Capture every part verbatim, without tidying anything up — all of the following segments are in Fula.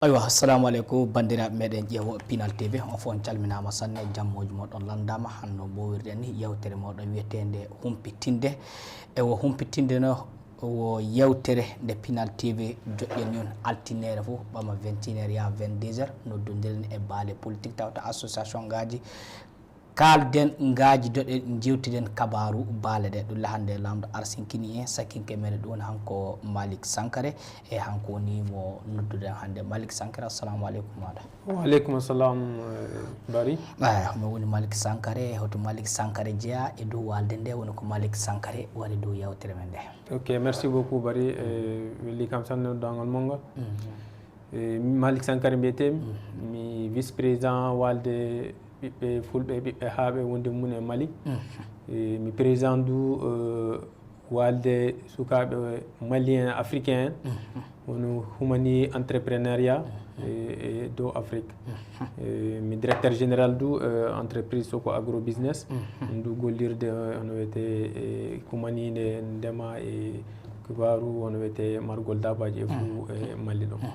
Aywa, assalamu aleykum, banndiraaɓe meɗen ƴeewo Pinal T V, on fof on calminaama sanne, jammooji moɗon lanndaama. Hanno mbowirɗen ni yewtere moɗon wiyeteende Humpitinde. E wo humpitinde no, wo yewtere nde Pinal T V joƴƴen yon altineere fof, ɓama vingt et une heures yaa vingt-deux heures, noddondiren e baale politique tawta association ngaaji. Kaalden ngaaji doɗe, njewtiden kabaaru baale ɗe. Ɗum le hannde laamɗo arsinkini en, sakinke meɗen ɗum woni hanko Malick Sankare, e hanko woni mo nodduɗen hannde. Malick Sankare, assalamu aleykum maɗa. Wa aleykum assalam, eh, Bari. Aya, mo woni Malick Sankare, hoto Malick Sankare jeya e dow waalde nde, woni ko Malick Sankare wari dow yewtere men nde. Ok, merci beaucoup, Bari. Eh, welli kam sanne noddaangal mon ngal. Mhm. Eh, Malick Sankare mbiyetemi. Mhm. Mi vice président waalde ɓiɓɓe fulɓe, ɓiɓɓe haaɓe wonde mum e Mali. Mhm. Eh, mi président du, eh, waalde sukaaɓe malien africain en. Mhm. Woni humani entrepreneuriat, mhm, e, e dow Afrique. Mhm. Eh, mi directeur général du, eh, entreprise Soko Agro Business. Mhm. Ɗum du gollirde, eh, hono wiyetee, eh, humaniinde ndema e kibaaru, hono wiyetee margol daabaaji e fuu, mhm, e Mali ɗo. Mhm.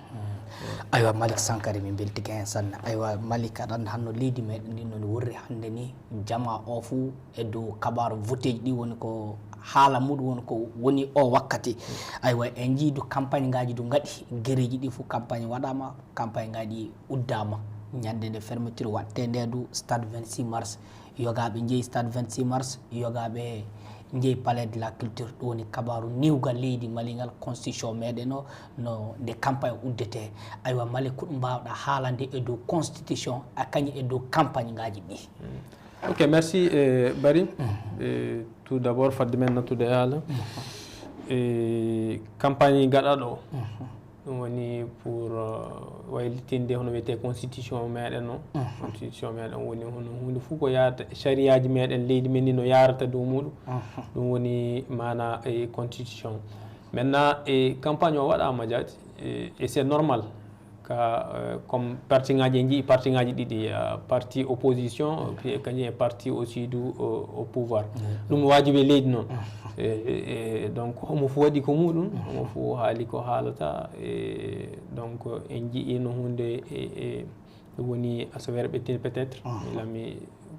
Aywa, Malick Sankare, min mbeltike heen sanne. Aywa, Malick, aɗa anndi hanno leydi meɗen ndi no ndi worri hannde ni, jamaa o fuu e dow kabaaru voteeji ɗi woni ko haala muɗum woni ko woni o wakkati. Aywa, en njii du campagne ngaaji du ngaɗi, gereeji ɗi fuu campagne waɗaama, campagne ngaaji uddaama. Ñande nde fermeture waɗtee nde du stade vingt-six mars, yogaaɓe njehi stade vingt-six mars, yogaaɓe njehi palais de la culture, ɗum woni kabaaru niwgal leydi Mali ngal, constitution meɗen o, no nde campagne uddetee. Aywa, Malick, ko ɗum mbaawɗa haalande e dow constitution, a kañum e dow campagne ngaaji ɗi? Mm. Ok, merci, eh, Bari. Mhm. Eh, tout d'abord, fadde men nattude e haala. Mhm. Eh, campagne gaɗaaɗo o, mhm, ɗum woni pour, euh, waylitinde hono wiyetee constitution meɗen o. Mhm. Constitution meɗen woni hono huunde fuu ko yaarata, sariyaaji meɗen leydi men ndi no yaarata dow muɗum. Mhm. Ɗum woni maana e constitution. Maintenant, e campagne o waɗaama jaati, e, et c'est normal. Ka, euh, comme parti ngaaji, en njii parti ngaaji ɗiɗi, euh, parti opposition, puis kañum e parti aussi du, euh, au pouvoir. Mm. Ɗum waajibi e leydi noon. Mm. E, e, e, donc, homo fof waɗi ko muɗum, mm, homo fof haali ko haalata. E, donc, en njii no huunde e, e, ɗum woni asaweere ɓettinde peut-être. Mm. Mi lami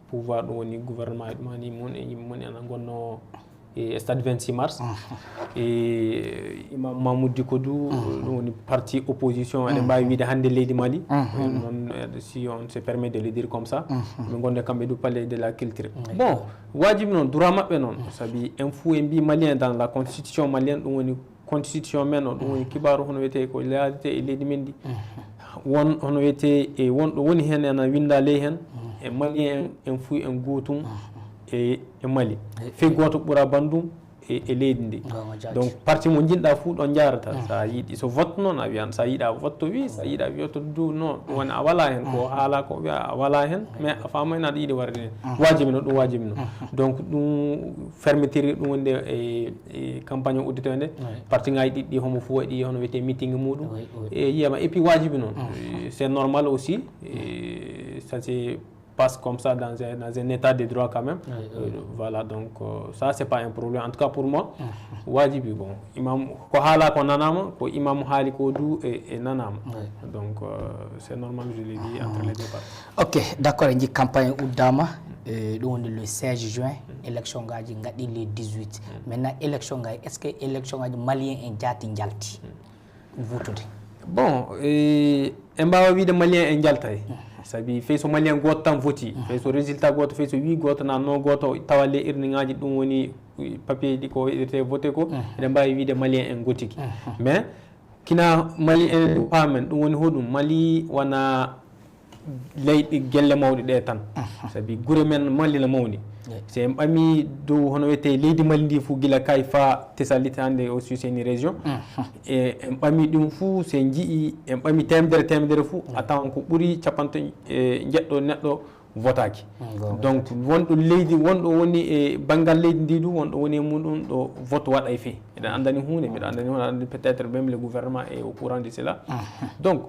pouvoir, ɗum woni gouvernement e ɗum hani mum e yimɓe mum en ngonnoo e stade vingt-six mars. Mhm. E Imam Mamoudou Dicko du, mhm, ɗum woni parti opposition, eɗen, mhm, mbaawi wiide hannde leydi Mali. Mhm. E noon, eh, si on se permet de le dire comme ça. Mhm. Ɓe ngonde kamɓe du palais de la culture. Mhm. Bon, waajibi noon, droit maɓɓe noon. Mhm. Sabi en fuu en mbii malien dans la constitution malienne, ɗum woni constitution men o, ɗum woni, mhm, kibaaru hono wiyetee ko yaadete e leydi men ndi. Mhm. Won hono wiyetee e won ɗo woni heen ena winnda ley heen. Mhm. E malien en, en fuu en gootum, mhm, e, e Mali. E, fii, e, gooto ɓura banndum e, e leydi ndi. Vraiment, jaati. Donc, parti mo njiɗɗa fuu ɗon njaarata. Mhm. So a yiɗi, so vote noon a wiyan, so a yiɗa vote oui, so a yiɗa vote du non, ɗum woni a wala heen, ko, mhm, haala ko wiya a wala heen, mais a faama ina aɗa yiɗi warde heen. Mhm. Waajibi no, ɗum waajibi no. Mhm. Donc, ɗum fermeture, ɗum wonde e, e campagne o udditoo nde. Oui. Parti ngaaji ɗiɗi homo fuu waɗi hono wiyetee meeting muɗum. Oui, oui. E yiyama, et puis waajibi noon. Mhm. E, c'est normal aussi. E, ça c'est passe comme ça dans un, dans un état de droit quand même. Oui, oui. Euh, voilà, donc, euh, ça, c'est pas un problème. En tout cas, pour moi, mhm, waajibi, bon, imam, ko haala ko nanaama, ko imam haali ko du e, e nanaama. Oui. Donc, euh, c'est normal, je l'ai dit, entre, mhm, les deux parties. Ok, d'accord, en njii campagne uddaama, e, ɗum woni le seize juin, mm, élection ngaaji ngaɗi le dix-huit. Mm. Maintenant, élection ngaaji, est-ce que élection ngaaji malien en jaati njalti? Mm. Vuutude? Bon, e, en mbaawa wiide malien en njaltay. Mhm. Sabi fey so malien gooto tan voti, mhm, fey so résultat gooto, fey so wii gooto na non gooto tawa ley urne ngaaji, ɗum woni papier ji ɗi ko waɗirtee vote ko, mhm, eɗen mbaawi wiide malien en ngotiki. Mhm. Mais kina Mali en paamen, ɗum woni hoɗum? Mali wona leyɗe gelle mawɗe ɗe tan. Mhm. Sabi gure men Mali no mawni. Eyi. So en ɓami dow hono wiyetee leydi Mali ndi fuu gila Kayes faa Tessalit hannde aussi c'est une région. Mhm. E en ɓami ɗum fuu, so en njii, en ɓami teemedere, teemedere fuu, eyi, a tawan ko ɓuri cappanɗe, e, njeɗɗo neɗɗo votaaki. Mm, goonga. Donc, wonɗo leydi, wonɗo woni e banngal leydi ndi du, wonɗo woni e muɗum ɗo vote waɗay fii. Eɗen anndani huunde, mbiɗa anndani huunde, anndi peut-être même le gouvernement est au courant de cela. Mhm. Donc,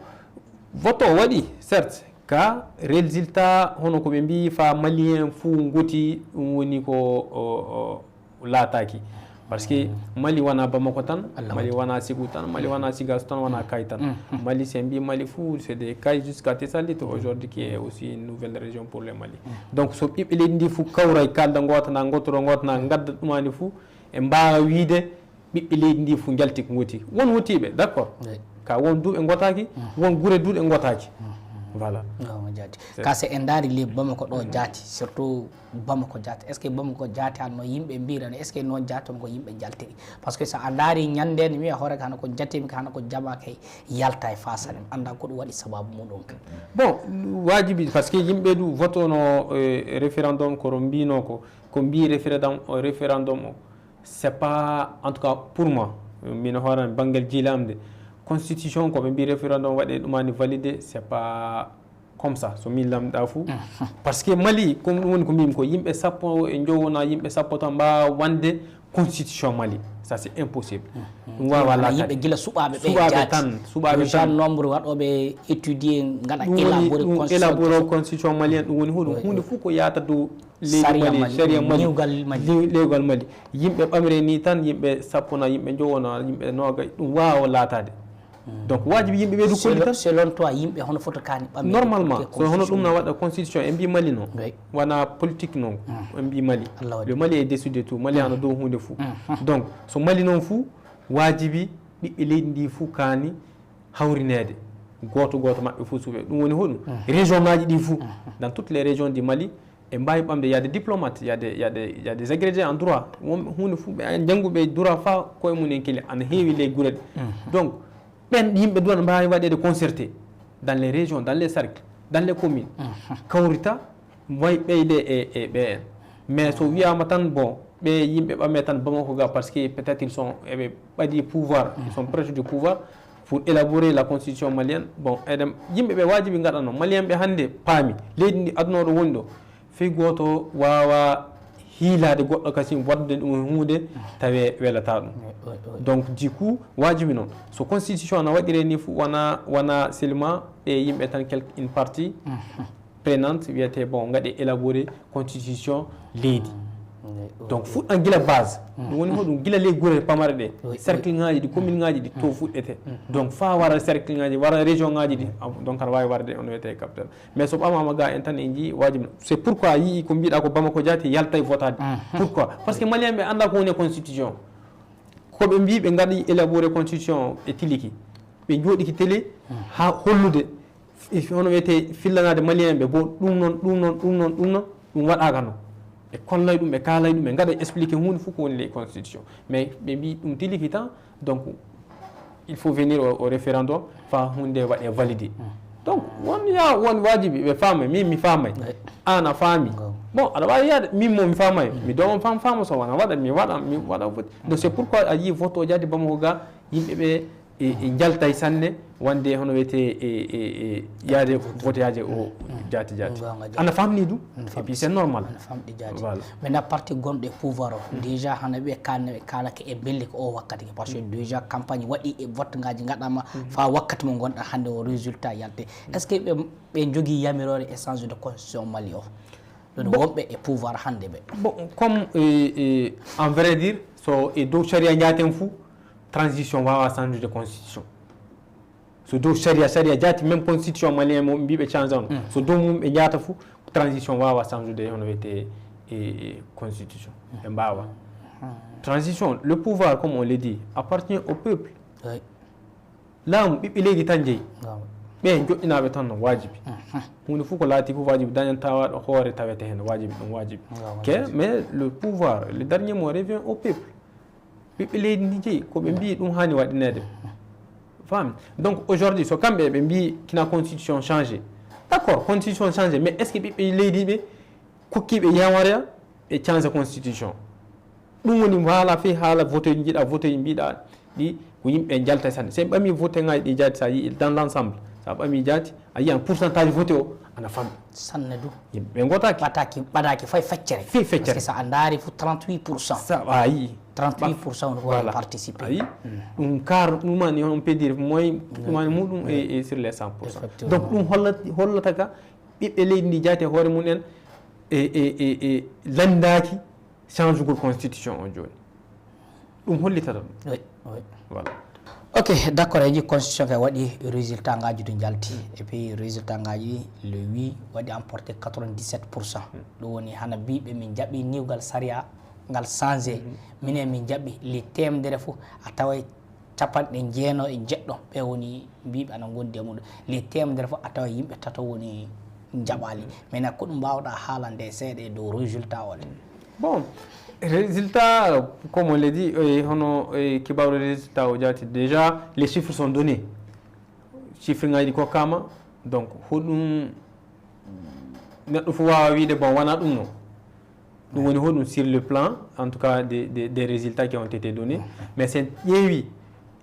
vote o waɗi, certes, ka résultat hono ko ɓe mbii faa malien fuu ngoti, ɗum woni ko o, o, o laataaki. Parce que Mali wana Bamako tan, Mali wana Ségou tan, Mali wana Sigasso tan, wana Kayes tan. Mali, c'est mbi Mali fou, c'est de Kayes jusqu'à Tessalit aujourd'hui qui est aussi une nouvelle région pour le Mali. Donc so ɓiɓɓe leydi ndi fou kawra e kalda ngota na, ngotoro ngota na, gadda ɗumani fou, e mbawa wiide ɓiɓɓe leydi ndi fou jalti ko ngoti. Won wotiɓe, d'accord. Ka won duuɓe gotaki, won gure duuɗe gotaki. Voilà. Ka se en daari le Bamako ɗo jaati, surtout Bamako jaati. Est-ce que Bamako jaati han no yimɓe mbirano? Est-ce que noon jaati on ko yimɓe jaltiri? Parce que so a ndaari ñande nde mi wiya hoore hana ko jatimi hana ko jama kay yalta e fasani anda ko ɗum waɗi sababu muɗum ka. Bon, wajibi parce que yimɓe du vote no eh, référendum ko mbino ko ko mbi référendum o référendum o c'est pas en tout cas pour moi min hoore bangel jiilamde constitution ko ɓe mbi référendum waɗe ɗumani validé c'est pas comme ça so min lamɗa fou parce que Mali comme ɗum woni ko mbimi ko yimɓe sappo e jowo na yimɓe sappo tan mbawa wande constitution Mali ça c'est impossible ɗum wawa latade yimɓe gila suɓaɓe ɓe suɓaɓe tan suɓaɓe tan nombre waɗoɓe étudier gaɗa élaborer élaborer constitution malien ɗum woni hoɗum hunde fou ko yata dow leydi Mali sharia Mali lewgal Mali yimɓe ɓamre ni tan yimɓe sappo na yimɓe jowo na yimɓe nogay ɗum wawa latade donc wajibi yimɓe ɓeydu kolli tan selon toi yimɓe hono foto kani ɓamre normalement so hono ɗum na waɗa constitution e mbi Mali no wana politique non e mbi Mali le Mali est déçu de tout Mali ana dow hunde fou donc so Mali noon fou wajibi ɓiɓɓe leydi ndi fou kani hawrineede goto goto maɓɓe fou suɓe ɗum woni hoɗum région ngaji ɗi fou dans toutes les régions du Mali ɓe mbawi ɓamde yaade diplomate yaade yaade yaade agrégé en droit won hunde fou ɓe jannguɓe droit fa koye mum en kili ana heewi ley gure ɗe donc ɓen yimɓe duwan mbawi waɗede concerté dans les régions dans les cercles dans les communes kawrita way ɓeyde e e ɓe en mais so wiyama tan bon ɓe yimɓe ɓame tan Bamako ga parce que peut-être ils sont eɓe ɓadi pouvoir ils sont proches du pouvoir pour élaborer la constitution malienne bon eɗen yimɓe ɓe wajibi gaɗano malien ɓe hande paami leydi ndi aduna oɗo woni ɗo fey goto wawa hiilade goɗɗo kasim wadde ɗum hunde tawe welata ɗum donc du coup wajibi noon so constitution na waɗire ni fo wona wona seulement ɓe yimɓe tan quelque une partie prenante wiyete bon gaɗe élaborer constitution leydi donc fuɗɗan gila base ɗum woni hoɗum gila ley gure pamare ɗe cercle ngaji ɗi commune ngaji ɗi to fuɗɗete donc fa wara cercle ngaji wara région ngaji ɗi donc aɗa wawi warde on wiyete capital mais so ɓamama ga en tan en jii wajibi c'est pourquoi yii ko mbiɗa ko Bamako jaati yalta e votade pourquoi parce que malien ɓe anda ko woni constitution koɓe mbi ɓe gaɗi élaborer constitution ɓe tiliki ɓe joɗiki télé ha hollude hono wiyete fillanade malien ɓe bo ɗum noon ɗum noon ɗum noon ɗum noon ɗum waɗaka noon ɓe kollay ɗum ɓe kaalay ɗum ɓe gaɗa expliqué hunde fof ko woni ley constitution mais ɓe mbi ɗum tiliki tan donc il faut venir au, au référendum fa hunde waɗe validé donc won ya won wajibi ɓe faama min mi faamay an a faami bon aɗa wawi yaade min mo mi faamay mi dooma fam faama so wona waɗa mi waɗa mi waɗa donc c'est pourquoi a yii vote o jaadi Bamako ga yimɓe ɓe e jaltay sanne wonde hono wiyete e e e yaade vote yaji o jaati jaati ana famni ɗum et puis c'est normal ana famɗi jaati voilà maintenant parti gonɗo e pouvoir o déjà hana ɓe kanne ɓe kaalake e belli ko o wakkati ke parce que déjà campagne waɗi e vote ngaji gaɗama fa wakkati mo gonɗa hande o résultat yalte est ce que ɓe ɓe jogui yamirore échange de constitution Mali o ɗon wonɓe e pouvoir hande ɓe bon comme en vrai dire so e dow sharia jaten fou transition wawa change de constitution so dow sharia sharia jaati même constitution malien mo mbiɓe change on so dow mum ɓe jaata fou transition wawa change de hono wiyete e constitution ɓe mbawa transition le pouvoir comme on le dit appartient au peuple laamu ɓiɓɓe leydi tan jeeyi ɓe joɗɗinaɓe tan no wajibi hunde fof ko laati fof wajibi dañan tawaɗo hoore tawete hen wajibi ɗum wajibi ke mais le pouvoir le dernier mot revient au peuple ɓiɓɓe leydi ndi jeeyi koɓe mbi ɗum hani waɗinede fami donc aujourd'hui so kamɓe ɓe mbi kina constitution changé d' accord constitution changé mais est ce que ɓiɓɓe leydi ɓe kokkiɓe yamaria ɓe change constitution ɗum woni haala fey haala vote jiɗa vote mbiɗa ɗi ko yimɓe jalta sanne so ɓami vote ngaji ɗi jaati sa yii dans l' ensemble sa ɓami jaati a yiyan pourcentage vote o ana famɗi sanne du yimɓe gotaki ɓataki ɓataki fay feccere fey feccere sa a ndaari fo trente-huit pour cent sa a yii trente-huit pour cent no voilà participé ayi ɗum kar ɗumani on peut dire moy ɗumani muɗum e sur les cent pour cent donc ɗum hollata ka ɓiɓɓe leydi ndi jaati e hoore mum en e e e e landaki changugol constitution o joni Ɗum hollitata ɗum. Oui, oui. Voilà. Ok, d'accord, heji constitution kay waɗi résultat ngaji ɗi njalti. Et puis résultat ngaji le huit waɗi emporté quatre-vingt-dix-sept pour cent. Ɗum woni hana mbiɓe min jaɓi niwgal sariya ngal changé. Minen min jaɓi les temedere fof a taway capanɗe jeenayo e jeɗɗo ɓe woni mbiɓe ana gondi e muɗum. Les temedere fof a taway yimɓe tato woni jaɓali. Maintenant ko ɗum mbawɗa haalande seeɗa e dow résultat o le? Bon, résultat, comme on l'a dit, eh, hono, eh, kibaru résultat o jaati déjà, les chiffres sont donnés. Chiffre ngaji ɗi kokkama. Donc hoɗum neɗɗo fof wawa wiide bon wona ɗum no. Ɗum woni hoɗum sur le plan en tout cas des, des, des résultats qui ont été donnés. Mais sen ƴeewi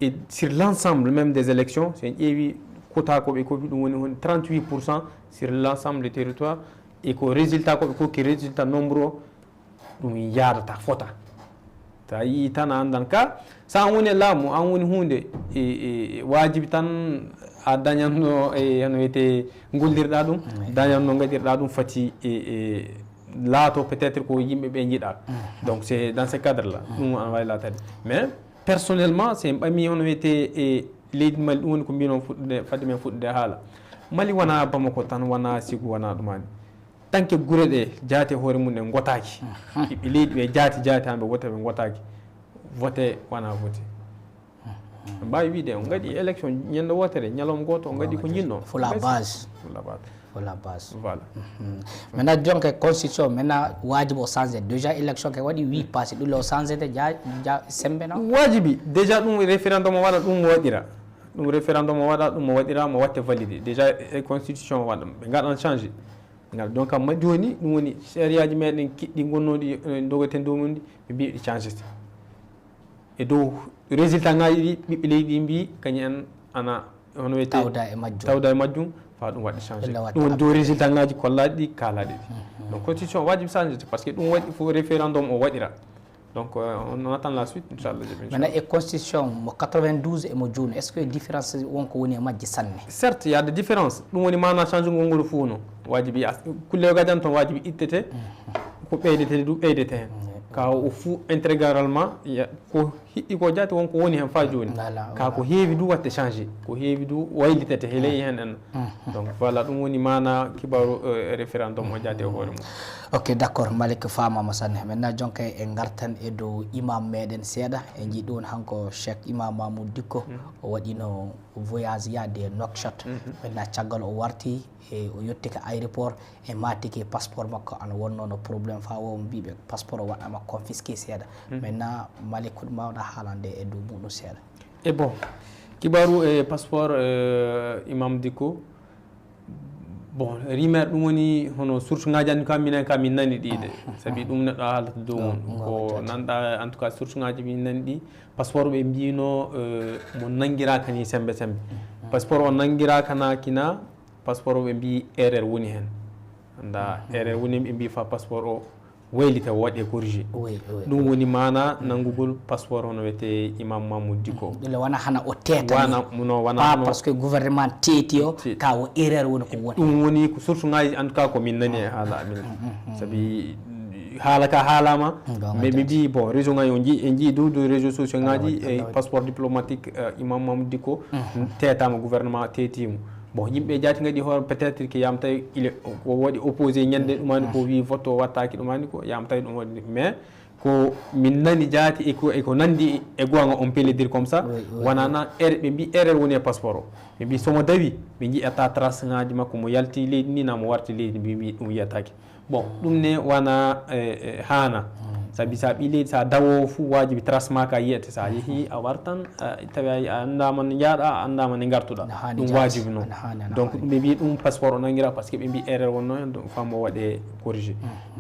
et sur l'ensemble même des élections, sen ƴeewi quota ko ɓe kopi ɗum woni hon trente-huit pour cent sur l'ensemble du territoire. Et ko résultat ko ɓe kokki résultat nombre o, ɗum yaadata fota. Sa yii tan a anndan ka, sa an woni e laamu, an woni huunde, e, e, e waajibi tan a dañanno e hono wiyetee ngollirɗa ɗum, dañanno ngaɗirɗa ɗum fati e, e laato peut-être ko yimɓe ɓe njiɗa. Donc c'est dans ce cadre là ɗum ana waawi laatade. Mais personnellement si en ɓami hono wiyetee e leydi Mali, ɗum woni ko mbino fuɗɗude fadde men fuɗɗude haala. Mali wona Bamako tan, wona Sigu, wona ɗumani. Tanke gure ɗe jaati e hoore mum en ngotaaki. Ɓiɓɓe leydi ɓe jaati jaati han ɓe wota ɓe ngotaaki. Vote wona vote. Ɓe mbaawi wiide on ngaɗi élection ñande wootere, ñalawma gooto on ngaɗi ko njiɗno. Pour la base. Pour la base. Pour la base. Voilà. Maintenant jonke constitution maintenant waajibi o changé déjà, élection ke waɗi huit passé ɗum le o changé de ja ja sembe no. Waajibi déjà ɗum référendum o waɗa ɗum o waɗira. Ɗum référendum o waɗa ɗum o waɗira mo watte validé déjà e constitution o waɗa ɓe ngaɗan changé. Ngal donc amma jooni ɗum woni sariyaji meɗen kiɗɗi gonnoɗi dogoten dow mum ɗi ɓe mbi ɗi changete. E dow résultat ngaji ɗi ɓiɓɓe leydi ɗi mbi kañum en ana hono wiyete tawda e majjum tawda e majjum fa ɗum waɗde changé. Ɗum woni dow résultat ngaji kollaɗi ɗi kalaɗi ɗi. Donc constitution wajibi changete parce que ɗum waɗi fof référendum o waɗira. Donc on attend la suite inchallah. Maintenant e constitution mo quatre-vingt-douze e mo jooni est ce que différence wonko woni e majji sanne? Certes il y a de différence, ɗum woni mana changement ngol fof no wajibi kulle o gadan toon wajibi ittete. Ko ɓeydete ɗum ɓeydete hen ka o fuu intégralement ko hiɗɗi ko jaati wonko woni hen fa jooni. Ka ko heewi du watte changé, ko heewi du waylitete he ley hen en. Donc voilà ɗum woni mana kibaru référendum o jaati e hoore mum. Ok d'accord, Malik famama sanne. Maintenant jonka en gartan e dow imam meɗen seeɗa, en jii ɗum hanko Cheikh Imam Mamoud Dikko o waɗino voyage yaade Nouakchott. Maintenant caggal o warti e o yettike aéroport e matike passeport makko ana wonno no problème fa o mbiɓe passeport o waɗama confisqué seeɗa. Maintenant Malik ko ɗum mbawɗa haalande e dow muɗum seeɗa? E bon kibaru e passeport Imam Dikko. Bon rumeur ɗum woni hono source ngaji anndi ka minen ka min nani ɗi de sabi ɗum neɗɗo a haalata dow mum ko nanɗa en tout cas source ngaji min nani ɗi. Passeport ɓe mbino mo nangiraka ni sembe sembe. Passeport o nangiraka na kina passeport o ɓe mbi erreur woni hen. Anda erreur woni hen ɓe mbi fa passeport o waylita o waɗe corrigé. Ɗum woni mana nanngugol passeport hono wiyete Imam Mamoud Diko. Ɗum wona hana o teetani wana no wana pa parce que gouvernement teeti o ka o erreur woni ko woni. Ɗum woni ko source ngaji en tout cas ko min nani e haala amin. Sabi haala ka haalama mais ɓe mbi bon réseau ngaji o jii en jii dow dow réseau sociaux ngaji e passeport diplomatique Imam Mamoud Diko teetama gouvernement teetimo. Bon yimɓe jaati ngaɗi hoore peut-être que yam tawi il est ko waɗi opposé ñande ɗumani ko wi vote o wattaki ɗumani ko yam tawi ɗum waɗi mais ko min nani jaati eko eko nandi e goonga on peut le dire comme ça. Wona na ere ɓe mbi erreur woni e passeport o ɓe mbi somo dawi ɓe jiiata trace ngaji makko mo yalti leydi ni na mo warti leydi mbi mbi ɗum yiyataki. Bon ɗum ne wana haana sabi sa ɓi leydi sa dawowo fou wajibi trace ma ka yiyete sa yeehi a wartan tawi a andama no jaaɗa a andama no gartuɗa. Ɗum wajibi non donc ɓe mbi ɗum passeport o nangira parce que ɓe mbi erreur wonno hen donc famo waɗe corrigé.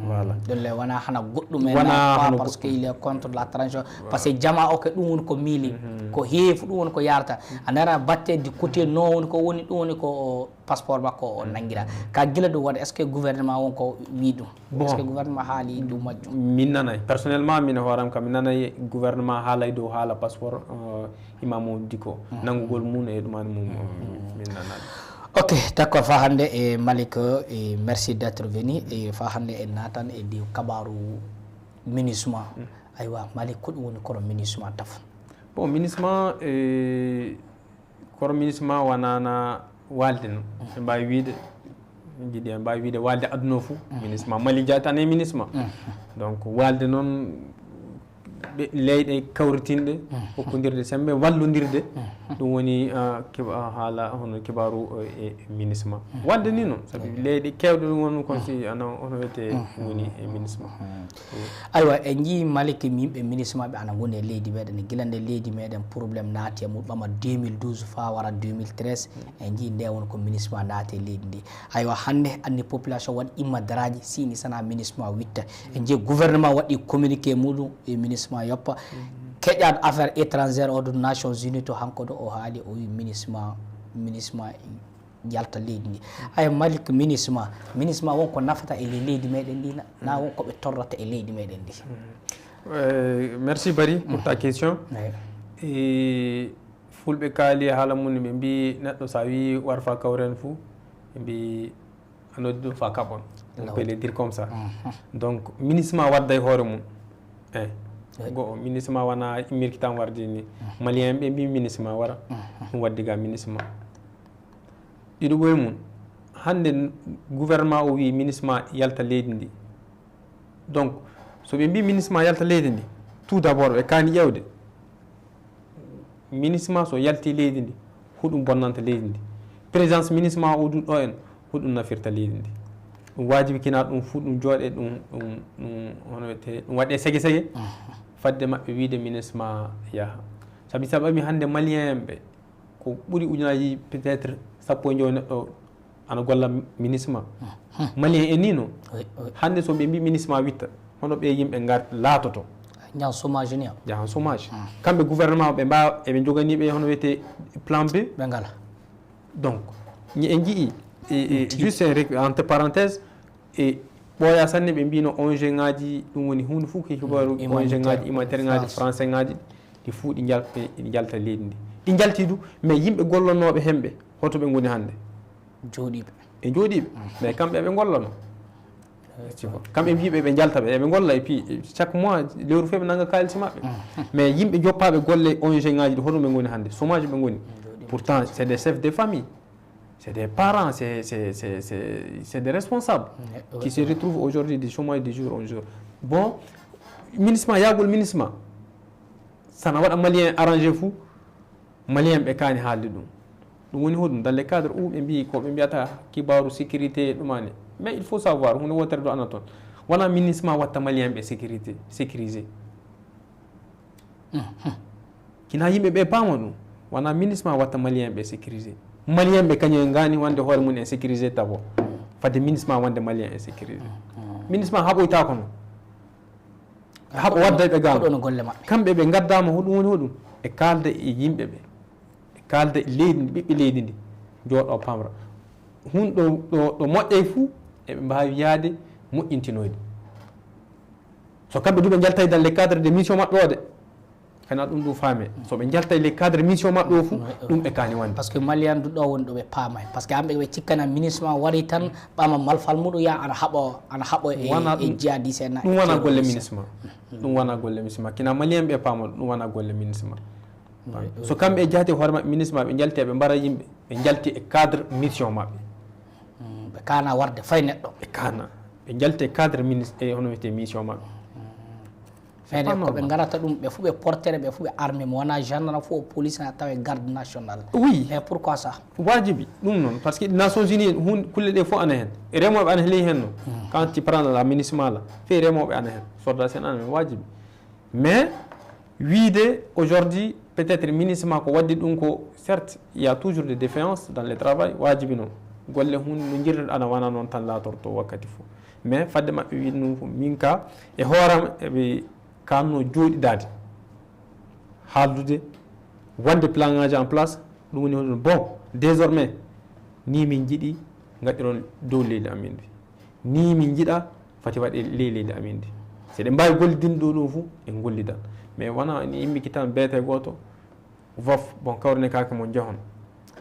Voilà. Ɗum le wona hana goɗɗum en pa parce que il est contre la transition parce que jama o ke ɗum woni ko miili ko heefu ɗum woni ko yarata a nara batte di côté no woni ko woni ɗum woni ko passeport makko o nanngira ka gila ɗum waɗa est ce que gouvernement won ko wi ɗum? Bon est ce que gouvernement haali dow majjum? Min nanay personnellement min hooram kam mi nanay gouvernement haalay dow haala passeport imamu diko nanngugol mum e ɗumani mum min nanani. Ok d'accord fa hannde e malik e merci d' être venu e fa hannde en natan e di kabaru minusma. Aywa, Malick, ko ɗum woni kono MINUSMA tafo? Bon, MINUSMA e kono MINUSMA wanaana waalde no ɓe mbaawi wiide, jiɗi en mbaawi wiide waalde aduna o fof. MINUSMA Mali jaatani e MINUSMA. Donc waalde noon ɓe leyɗe kawritinɗe hokkondirde semmbe wallondirde. Ɗum woni ah, kiba- ah, haala hono kibaaru eh, e MINUSMA waalde ni noon sabi leyɗe keewɗe ɗum won kon si ana hono wiyetee woni e MINUSMA. Aywa, en njii Malick, yimɓe MINUSMA ɓe ana ngoni e leydi meɗen gila nde leydi meɗen problème naati e mum ɓama deux mille douze faa wara deux mille treize. En njii nde won ko MINUSMA naati e leydi ndi. Aywa, hannde anni population waɗi imma daraaji sini sana MINUSMA witta. En njii gouvernement waɗi communiqué muɗum e MINUSMA yoppa. Keƴaɗo affaire étrangère o ɗum Nations Unies to hanko ɗo o haali o wi MINUSMA MINUSMA yalta leydi ndi. Ay, Malick, MINUSMA MINUSMA won ko nafata e ley leydi meɗen ndi na, na won ko ɓe torrata e leydi meɗen ndi? Eh, merci Bari pour ta question. E fulɓe kaali haala mum ɓe mbi neɗɗo sa wi warfa kawren fou, ɓe mbi a noddi ɗum fa kaɓon. On peut le dire comme ça. Donc MINUSMA wadda e hoore mum. E goo MINUSMA wona immirki tan warde ni. Malien ɓe mbi MINUSMA wara ɗum waddi ga MINUSMA. Ɗiɗo ɓoye mum hannde gouvernement o wi MINUSMA yalta leydi ndi. Donc so ɓe mbi MINUSMA yalta leydi ndi, tout d'abord ɓe kaani ƴeewde MINUSMA so yalti leydi ndi, huɗum bonnanta leydi ndi? Présence MINUSMA o ɗum ɗo en, huɗum nafirta leydi ndi? Ɗum waajibi kina ɗum fuu ɗum jooɗe ɗum ɗum ɗum hono wiyetee ɗum waɗee sege sege. Fadde maɓɓe wiide MINUSMA yaha. Sabi sa ɓami hannde malien en ɓe ko ɓuri ujunaaji peut-être sappo e jowi neɗɗo ana golla MINUSMA. Malien en ni no hannde so ɓe mbi MINUSMA witta hono ɓe yimɓe ngar laatoto? Jahan chômage ni o. Jahan chômage. Kamɓe gouvernement ɓe mbawa eɓe joganiɓe hono wiyetee plan B. Ɓe ngala. Donc ñi en jii juste en entre parenthèse e ɓooya sanne ɓe mbino ong ngaji ɗum woni hunde fof ko kibaru ong ngaji humanitaire ngaji français ngaji ɗi fuu ɗi jalta leydi ndi. Ɗi jalti du mais yimɓe gollonooɓe hemɓe hoto ɓe ngoni hannde? Jooɗiiɓe. E jooɗiiɓe mais kamɓe ɓe ngollano. Kamɓe mbiiɓe ɓe njalta ɓe eɓe ngolla e puis chaque mois lewru fof ɓe nanga kaalisi maɓɓe. Mais yimɓe joppaaɓe golle ong ngaji ɗi hoto ɓe ngoni hannde? Chômage ɓe ngoni. Pourtant c'est des chefs de famille, c'est des parents, c'est c'est c'est c'est c'est des responsables qui se retrouvent aujourd'hui du chômage de jour en jour. Bon, MINUSMA yahgol MINUSMA sana waɗa malien arrangé fou. Malien ɓe kaani haalde ɗum. Ɗum woni hoɗum dans le cadre où ɓe mbi ko ɓe mbiyata kibaru sécurité ɗumani. Mais il faut savoir hunde wotere do ana toon. Wona MINUSMA watta malien ɓe sécurité sécurisé. Kina yimɓe ɓe paama ɗum. Wona MINUSMA watta malien ɓe sécurisé. Malien ɓe kañum en ngani wonde hoore mum en sécurisé d'abord fadde MINUSMA wonde malien en sécurisé. MINUSMA haɓoyta kono haɓo wadda ɓe gam kamɓe ɓe gaddama hoɗum woni hoɗum? E kalda e yimɓe ɓe e kalda e leydi ndi ɓiɓɓe leydi ndi. Jooɗo pamra hun ɗo ɗo ɗo moƴƴay fuu eɓe mbawi yaade moƴƴintinoyde. So kamɓe du ɓe jaltay dans le cadre de mission maɓɓe o de kana ɗum ɗum faame so ɓe jaltay le cadre mission maɓɓe o fuu ɗum ɓe kaani wonde. Parce que malien du ɗo woni ɗo ɓe paamay parce que hamɓe ɓe cikkana MINUSMA wari tan ɓama malfal muɗum ya ana haɓo ana haɓo e jihadis en. Ɗum wona golle MINUSMA. Ɗum wona golle MINUSMA kina malien ɓe paama ɗum wona golle MINUSMA. So kamɓe e jahti hoore maɓɓe MINUSMA ɓe jalti eɓe mbara yimɓe ɓe jalti e cadre mission maɓɓe. Ɓe kana warde fay neɗɗo. Ɓe kana ɓe jalti e cadre minis e hono wiyetee mission maɓɓe. Mene ko ɓe ngarata ɗum ɓe fuu ɓe portere ɓe fuu ɓe armé mo wona gendarme fuu o police na tawa e garde national. Oui mais pourquoi ça? Wajibi ɗum noon parce que Nations Unies hun kulle ɗe fof ana heen remooɓe ana heeli heen noon. Quand tu prends la MINUSMA la fii remooɓe ana heen sorda sen ana heen wajibi. Mais wiide aujourd'hui peut-être MINUSMA ko waddi ɗum ko certes il y a toujours des défaillances dans le travail wajibi noon golle hun no jirruɗe ana wona noon tan laatorto wakkati fof. Mais fadde maɓɓe wiide ɗum fof min ka e hooram eɓe kanno jooɗidaade haaldude wonde plan ngaji en place. Ɗum woni hoɗum bon désormais ni min jiɗi gaɗiron dow leydi amin ndi ni min jiɗa fati waɗe ley leydi amin ndi. Si eɗen mbawi gollidinde ɗo ɗum fof en gollidan mais wona en immiki tan beete goto vof bon kawrine kake mon jehon.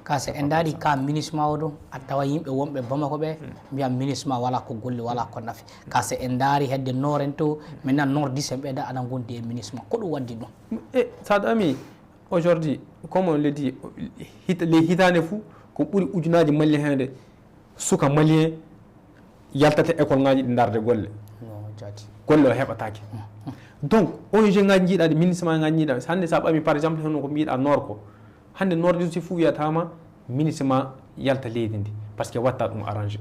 Ka so en ndaari ka MINUSMA o ɗum, a tawa yimɓe wonɓe Bamako ɓe mbiya MINUSMA wala ko golli, wala ko nafi. Ka so en ndaari hedde Nord en to, maintenant Nord dix en ɓe da ana gondi e MINUSMA. Ko ɗum waddi ɗum? E, Sadio Ami, aujourd'hui, comme on le dit, hit-, les hitaande fou, ko ɓuri ujunaji Mali hende, suka Malien yaltata école ngaji ɗi ndarde golle. No, jaati. Golle o heɓataake. Donc, O N G ngaji jiiɗaɗi, MINUSMA ngaji jiiɗaɗi. Hande sa ɓami, par exemple, hono ko mbiɗa Nord ko, hande Nord dix si fuu wiyatama MINUSMA yalta leydi ndi, parce que watta ɗum arrangé.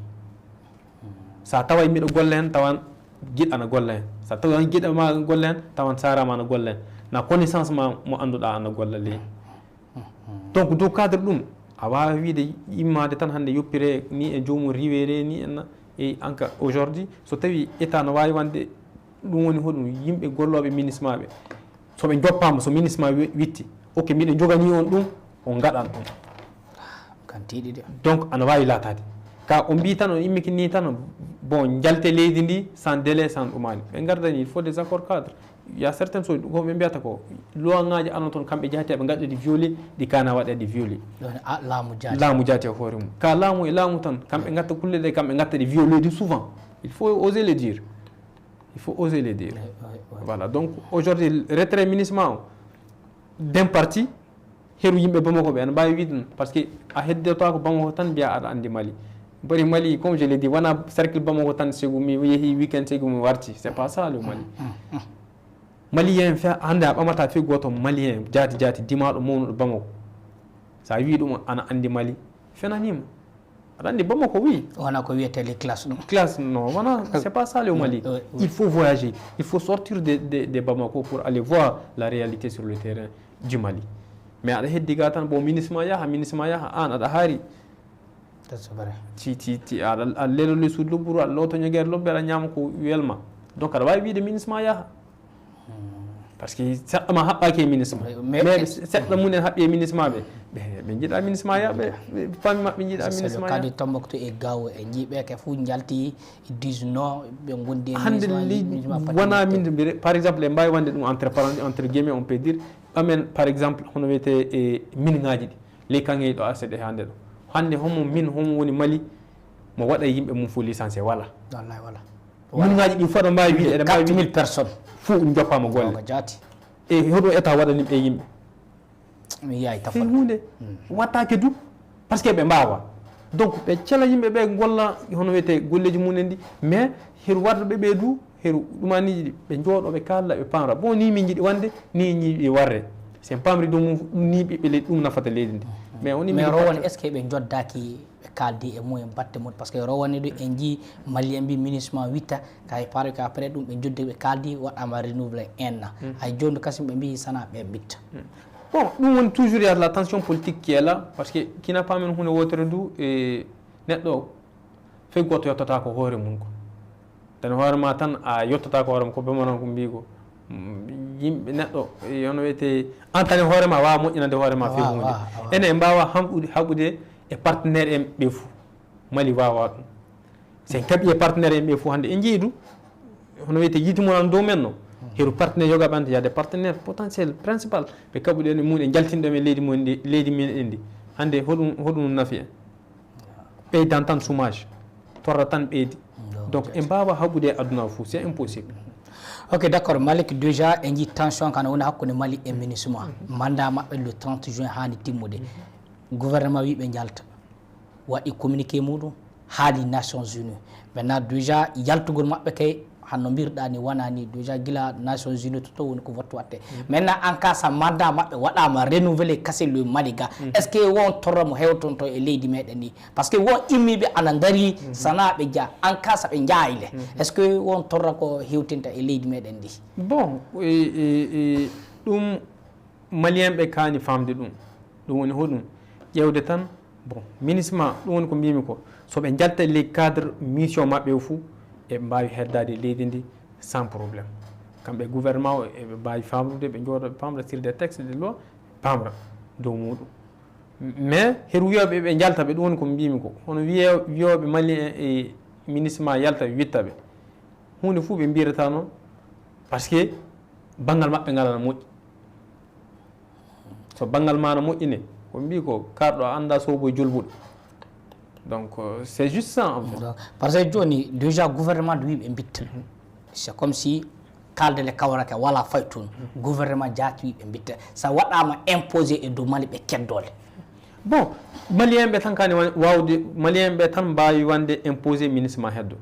Sa taway miɗo golle hen, tawan giɗo ana golle hen. Sa taway giɗo ma golle hen, tawan sara ma ana golle hen. Na connaissance ma mo annduɗa ana golla ley. Donc, dow cadre ɗum, a wawa wiide immade tan hande yoppire ni e joomum riwere ni en na, e anka aujourd'hui, so tawi état no wawi wande ɗum woni hoɗum, yimɓe golloɓe MINUSMA ɓe, so ɓe joppama, so MINUSMA wi-, witti, ok, miɗo jogani on ɗum, on ngaɗan ɗum. Kan tiiɗi de. Donc, ana wawi latade. Ka o mbi tan, o immiki ni tan, bon, jalte leydi ndi, sans délai, sans ɗumani. Ɓe gardani, il faut des accords cadres. Il y a certaines choses, ko ɓe mbiyata ko, loi ngaji ano toon, kamɓe jaati ɓe gaɗa ɗi violé, ɗi kana waɗa ɗi violé. Ɗon, a, laamu jaati. Laamu jaati e hoore mum. Ka laamu e laamu tan, kamɓe gatta kulle ɗe, kamɓe gatta ɗi violé ɗi souvent. Il faut oser le dire. Il faut oser le dire. Oui, oui, oui. Voilà, donc aujourd'hui, retrait MINUSMA o, d'un parti, heru yimɓe Bamako ɓe ana mbawi wiide ɗum, parce que a heddoto ko Bamako tan mbiya aɗa andi Mali. Bari Mali, comme je l'ai dit, wona cercle Bamako tan, segu mi yeehi weekend, segu mi warti. C'est pas ça le Mali. Malien fe-, hande a ɓamata fe goto Malien jaati jaati dimaɗo mawnuɗo Bamako. Sa wi ɗum ana andi Mali, fenanima. Aɗa andi Bamako, oui. Wona ko wiyete les classes ɗum. Classe, non, voilà, c'est pas ça le Mali. Oui, oui. Il faut voyager. Il faut sortir de, de, de Bamako pour aller voir la réalité sur le terrain du Mali. Mais aɗa heddi ga tan, bon, MINUSMA yaha, MINUSMA yaha, an aɗa haari. C'est vrai. Ti, ti, ti, aɗa, aɗa lelo le suudu lobburu, aɗa loto ñagere lobbe, aɗa ñama ko welma. Donc aɗa wawi wiide MINUSMA yaha. Parce que seɗɗa ma haɓɓaki e MINUSMA. Mais, mais seɗɗa mum en haɓɓi e MINUSMA ɓe. Ɓe, ɓe jiɗa MINUSMA ya, ɓe, ɓe famille maɓɓe jiɗa MINUSMA ya. Kadi Tombouctou e Gao, en jii ɓe ke fof jalti, ils disent non, ɓe gondi e hande MINUSMA, li-, MINUSMA wona min, par exemple, en mbawi wande ɗum entre parenthèses, entre guillemets, on peut dire, amen, par exemple, hono wiyete e min ngaji ɗi, les kangey ɗo A C D hande ɗo. Hande homo min, homo woni Mali, mo waɗa yimɓe mum fof licencié, wala. Wallahi, wala. Min ngaji ɗi fof ɗo mbawi wiide, eɗen mbawi quatre mille personnes. Fof ɗum joppama golle. Ko jaati. E hoɗo état waɗani ɓe yimɓe? Mi yiyay tafal. Hunde wattake du, parce que ɓe mbawa. Donc ɓe cela yimɓe ɓe golla, hono wiyete, golleji mumen ɗi, mais heru warde ɓe ɓe du, heru ɗumaniji ɗi, ɓe jooɗo, ɓe kalla, ɓe pamra. Bon, ni min jiɗi wande, ni jiɗi warre. Sen pamri ɗum, ni ɓiɓɓe leydi, ɗum nafata leydi ndi. Mais woni, mais rowane, est-ce que ɓe joddaki, ɓe kaldi e mumen batte mum? Parce que rowane ɗo en jii Mali en mbi MINUSMA witta, kay pare que après ɗum ɓe joddi, ɓe kaldi, waɗama renouvelé un an. Hay joni kasim ɓe mbi sana ɓe mbitta. Bon, ɗum woni toujours, il y a la tension politique qui est là, parce que kina pamen hunde wotere du, e neɗɗo fey goto yettata ko hoore mum ko. Tan hoore ma tan a yettata ko hoore ma, ko ɓe mbaɗa ko mbi ko. Mm, yimɓe, neɗɗo, e, hono wiyete, an tan e hoore ma wawa moƴƴinande hoore ma fey hunde. Ene mbawa hamɓude, haɓude e partenaire en ɓe fou. Mali wawa ɗum. Sen kaɓi e partenaire en ɓe fou hande, en jii ɗum. Hono wiyete, yiiti mon an dow men no. Heru partenaire yoga ɓante, il y a des partenaires potentiels, principal. Ɓe kaɓuɗen e mum, e jaltinɗo men leydi mum ndi, leydi men ndi. Hande hoɗum, hoɗum nafi en? Ɓeydan tan chômage, torra tan ɓeydi. Donc, en mbawa haɓude e aduna o fou, c'est impossible. Ok, d'accord. Malick, déjà, en jii tension kana woni hakkunde Mali e MINUSMA. Mandat maɓɓe le trente juin hani timmude. Gouvernement wi ɓe jalta. Waɗi communiqué muɗum, haali Nations Unies. Maintenant, déjà, yaltugol maɓɓe kay, hanno mbirɗa ni, wona ni, déjà, gila Nations Unies to, to woni ko fotti watte. Maintenant, en cas sa mandat maɓɓe waɗama renouvelé, kase le Mali ga. Est-ce que won torra mo hewtonto e leydi meɗen ni? Parce que won immiɓe ana dari, sana ɓe jaa, en cas sa ɓe jaayile. Est-ce que won torra ko hewtinta e leydi meɗen ndi? Bon, e, e, e, ɗum Malien ɓe kaani famde ɗum. Ɗum woni hoɗum? Ƴeewde tan, bon, MINUSMA, ɗum woni ko mbimi ko, so ɓe njalta les cadres mission maɓɓe o fou, eɓe mbawi heddade leydi ndi sans problème. Kamɓe gouvernement o, eɓe mbawi famrude, ɓe jooɗo, ɓe pamra sur des textes de loi, pamra dow muɗum. Mais heru wiyoɓe ɓe njalta ɓe, ɗum woni ko mbimi ko. Hono wiye-, wiyoɓe Mali en e MINUSMA yalta witta ɓe. Hunde fou ɓe mbirata noon, parce que banngal maɓɓe ngal ana moƴƴi. So banngal ma ana moƴƴi ne, Ko mbi ko karɗo a annda sobo e jolbuɗo. Donc euh, c'est juste ça en fait. Par ce que joni déjà gouvernement du yimɓe mbitta. C'est comme si kalde le kawrake wala fay toon. Gouvernement jaati yimɓe mbitta, sa waɗama imposé e dow mali ɓe keddole. Bon, malien ɓe tan kani wawde, malien ɓe tan mbawi wande imposé ministre ma heddo.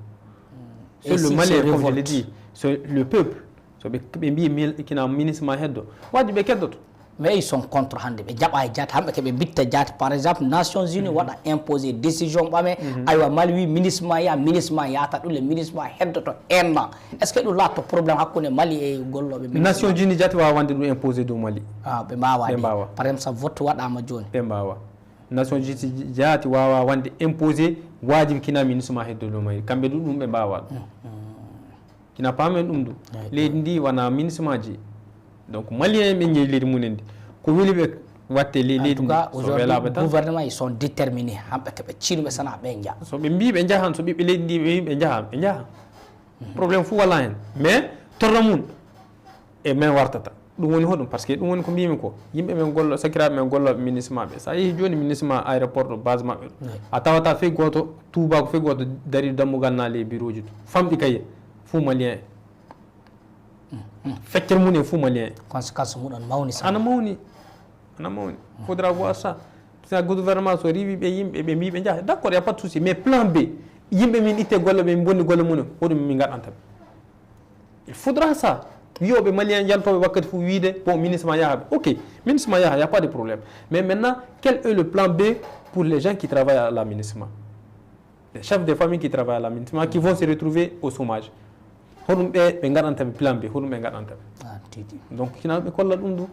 C'est le malien, comme je le dis, c'est le peuple. So ɓe ɓe mbi kina ministre ma heddo, waji ɓe keddoto. Mais ils sont contre hande, ɓe jaɓa e jaati hamɓe keɓe mbitta jaati. Par exemple Nations Unies waɗa imposé décision ɓame, aywa mali wi ministre ma ya, ministre ma yata ɗum le ministre ma heddoto un an. Est ce que ɗum laatto problème hakkunde mali e golloɓe? Nations Unies jaati wawa wande ɗum imposé dow mali. Ah, ɓe mbawa. Ɓe mbawa. Par exemple sa vote waɗama joni, ɓe mbawa. Nations Unies jaati wawa wande imposé wajibi kina ministre ma heddo dow mali, kamɓe ɗum ɗum ɓe mbawa ɗum. Kina paamen ɗum du. Leydi ndi wona ministre maji. Donc malien ɓe jeeyi leydi mumen ndi, ko weli ɓe watte leydi ndi? So welama tan gouvernement, ils sont déterminés, hamɓe keɓe ciinuɓe sana ɓe jaa. So ɓe mbi ɓe jahan, so ɓiɓɓe leydi ndi ɓe mbi ɓe jaha, ɓe jaha. Problème fou wala hen, mais torra mum e men wartata. Ɗum woni hoɗum? Par ce que ɗum woni ko mbimi ko, yimɓe men gollo, sakiraɓe men golloɓe ministre maɓɓe, sa yeehi joni ministre ma aéroport ɗo, base maɓɓe ɗo, a tawata fey goto, tubako fey goto dari dammugal na les bureau ji to, famɗi kaye. Fou malien e feccere mum e fou malien e. Conséquence mum ɗon mawni sa ana mawni. Ana mawni. Faudra voir ça. Sa gouvernement so riwi ɓe yimɓe ɓe mbi ɓe jaha, d'accord, y a pas de souci, mais plan B, yimɓe min itte golle ɓe, min bonni golle mum, hoɗum min gaɗanta ɓe? Il faudra ça. Wiyoɓe malien yaltoɓe wakkati fof wiide bon ministre ma yaha ɓe, ok, ministre ma yaha, y a pas de problème, mais maintenant quel est le plan B pour les gens qui travaillent à la ministre ma? Les chefs de famille qui travaillent à la ministre ma qui vont se retrouver au chômage, hoɗum ɓe ɓe gaɗanta ɓe plan B, hoɗum ɓe gaɗanta ɓe? Donc kina ɓe kolla ɗum ɗum.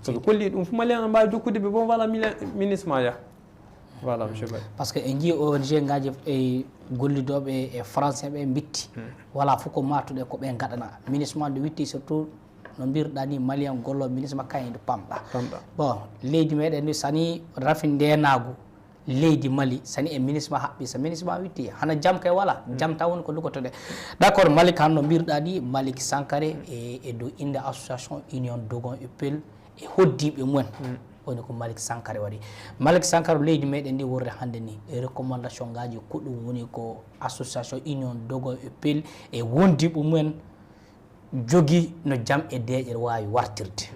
So ɓe kolli ɗum fof malien ana mbawi jokkude ɓe bon, voilà, ministre ma yaha. Voilà monsieur Baye. Parce que en jii ong ngaji e gollidoɓe e français ɓe mbitti, wala fof ko matuɗe ko ɓe gaɗana. Ministre ma nde witti surtout no mbirɗa ni malien gollo ministre ma kañum nde pamɗa. Bon, leydi meɗen ndi sani rafi ndenagu leydi mali sani e ministre ma haɓɓi, so ministre ma witti hana jam kay wala jam taw woni ko lugotoɗe. D'accord, malik han no mbirɗa ni malik sankare e dow inde association union dogon e pel e hoddiɓe mumen. Woni ko malik sankare waɗi. Malik sankare leydi meɗen ndi wonde hande ni e recommandation ngaji ko ɗum woni ko association union dogon e pel e wondiɓe mumen jogi no jam e deeƴere wawi wartirde.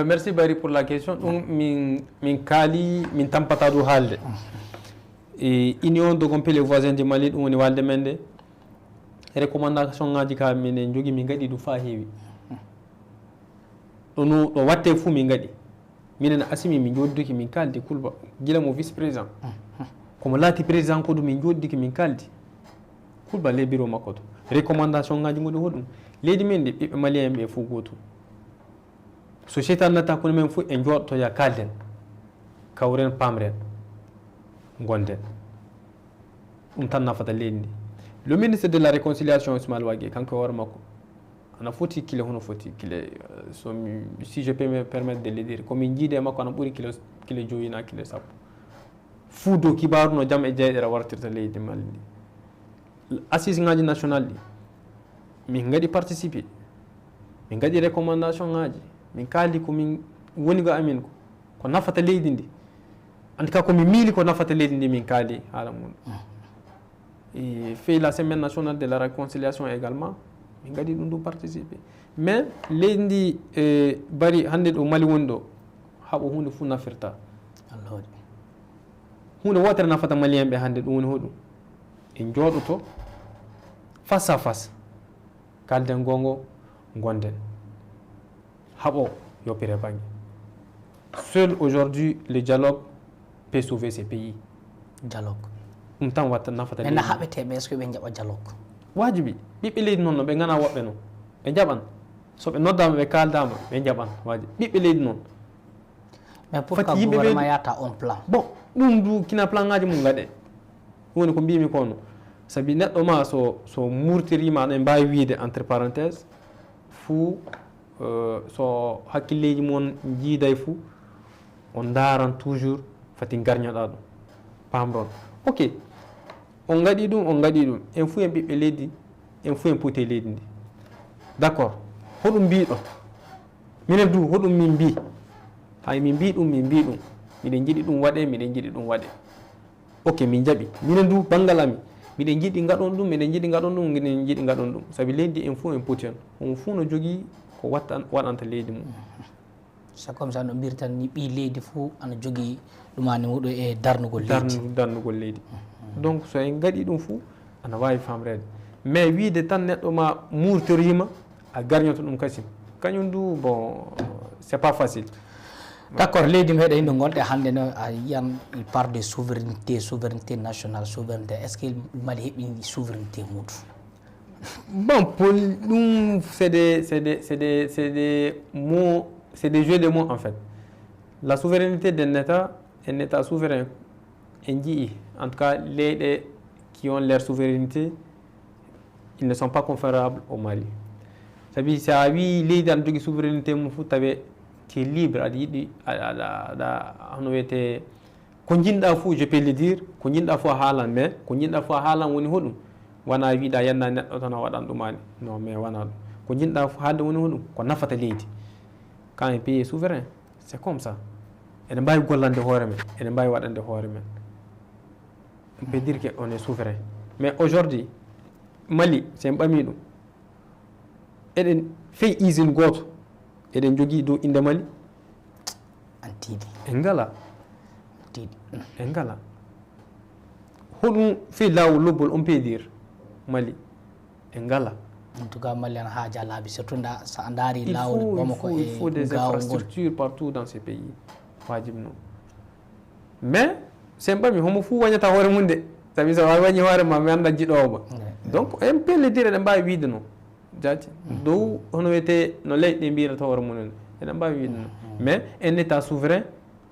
Merci Bari pour la question. Ɗum min min kaali, min tampata ɗum haalde. E union dogon pele voisin de mali, ɗum woni walde men nde. Recommandation ngaji ka minen jogi min gaɗi ɗum fa heewi. Ɗo no ɗo watte fuu min gaɗi. Minen asimi min joddiki min kaldi kulba gila mo vice président, komo laati président kodu min joddiki min kaldi kulba les bureau makko to. Recommandation ngaji ngoni hoɗum? Leydi men ndi ɓiɓɓe malien ɓe fuu gotum. So seytan natta hakkunde men fuu e jooɗotoya kalden, kawren, pamren, gonden. Ɗum tan nafata leydi ndi. Le ministre de la réconciliation Ismaël Wagué kanko e hoore makko ana foti kile, hono foti kile, so mi si je peux me permettre de le dire, ko min jiide e makko ana ɓuri kile kile joyi na kile sappo. Fuu dow kibaru no jam e jeyɗere wartirta leydi mali ndi. Assise ngaji national ɗi min gaɗi participer, min gaɗi recommandation ngaji, min kaldi ko min woni ga amin ko ko nafata leydi ndi. En tout cas ko min miili ko nafata leydi ndi min kaali haala mum. E fey la semaine nationale de la réconciliation également min gaɗi ɗum ɗum participer. Mais leydi ndi e bari hannde ɗo mali woni ɗo haɓo hunde fof nafirta. Hunde wotere nafata malien ɓe hannde ɗum woni hoɗum? En jooɗoto face à face, kalden gongo, gonden. Haɓo yoppire bangge. Seul aujourd'hui le dialogue peut sauver ce pays. Dialogue ɗum tan watta nafata. Ena haɓete ɓe, est ce que ɓe jaɓa dialogue? Wajibi. Ɓiɓɓe leydi noon no ɓe gana woɓɓe noon ɓe jaɓan. So ɓe noddama ɓe kaldama ɓe jaɓan waji ɓiɓɓe leydi noon. Mais pourquoi gouvernement yata on plan? Bon, ɗum du kina plan ngaji mum gaɗe. Ɗum woni ko mbimi kono. Sabi neɗɗo ma so so murtirima aɗa mbawi wiide entre parenthèse fuu, so hakkilleji mon jiiday fuu on ndaran toujours fati garñoɗa ɗum pamron. Ok, on gaɗi ɗum, on gaɗi ɗum, en fuu en ɓiɓɓe leydi, en fuu en puute leydi ndi. D'accord, hoɗum mbiɗo? Minen du hoɗum min mbi? Hay min mbi ɗum, min mbi ɗum. Miɗen njiɗi ɗum waɗe, miɗen njiɗi ɗum waɗe. Ok, min njaɓi. Minen du, banngal amin. Miɗen njiɗi ngaɗon ɗum, miɗen njiɗi ngaɗon ɗum, miɗen njiɗi ngaɗon ɗum. Sabi leydi en fof en poti heen. Homo fof no jogii ko watta-, waɗanta leydi mum. C'est comme ça no mbirtan ni ɓii leydi fof ana jogii ɗumaani muɗum e darnugol leydi. Darnu-, darnugol leydi. Donc so en ngaɗi ɗum fof, ana waawi famreede. Mais wiide tan neɗɗo ma murtoriima, a garñoto ɗum kasim. Kañum du, bon, c'est pas facile. D'accord, leydi meɗen ɗo ngonɗen hannde no a yiyan, il parle de souveraineté, souveraineté nationale, souveraineté. Est-ce que Mali heɓi souveraineté muɗum? Bon, pour ɗum, c'est des, c'est des, c'est des, c'est des mots, c'est des jeux de mots en fait. La souveraineté d'un État, un État souverain, en J I, en tout cas, les, les qui ont leur souveraineté, ils ne sont pas comparables au Mali. Sabi si a wi leydi ana jogii souveraineté mum fof, tawe tu es libre, aɗa yiɗi, aɗa, aɗa, aɗa, hono wiyetee, ko njiɗɗa fof, je peux le dire, ko njiɗɗa fof a haalan, mais ko njiɗɗa fof a haalan woni hoɗum? Wona wiide a yannda neɗɗo tan a waɗan ɗumaani. Non, mais wona ɗum. Ko njiɗɗa fof haalde woni hoɗum? Ko nafata leydi. Quand un pays est souverain, c'est comme ça. Eɗen mbaawi gollande hoore men, eɗen mbaawi waɗande hoore men. On peut dire que on est souverain. Mais aujourd'hui, Mali, si en ɓamii ɗum, eɗen fey usine gooto, eɗen njogii dow innde Mali? Ana tiiɗi. En ngalaa. Tiiɗi. En ngalaa. Hoɗum fey laawol lobbol, on peut dire, Mali? En ngalaa. En tout cas, Mali ana haajaa laabi, surtout nda, so a ndaari laawol Bamako e Gao ngol. Il faut, il faut des infrastructures partout dans ces pays. Waajib non. Mais, si en ɓamii, homo fof wañata hoore mum de. Sabi so a wañi hoore ma, mi annda jiɗoowo ma. Donc, on peut le dire, eɗen mbaawi wiide non. Jaati. Dow, hono wiyetee, no leyɗe mbiyirata hoore mum en. Eɗen mbaawi wiide non. Mais, un État souverain,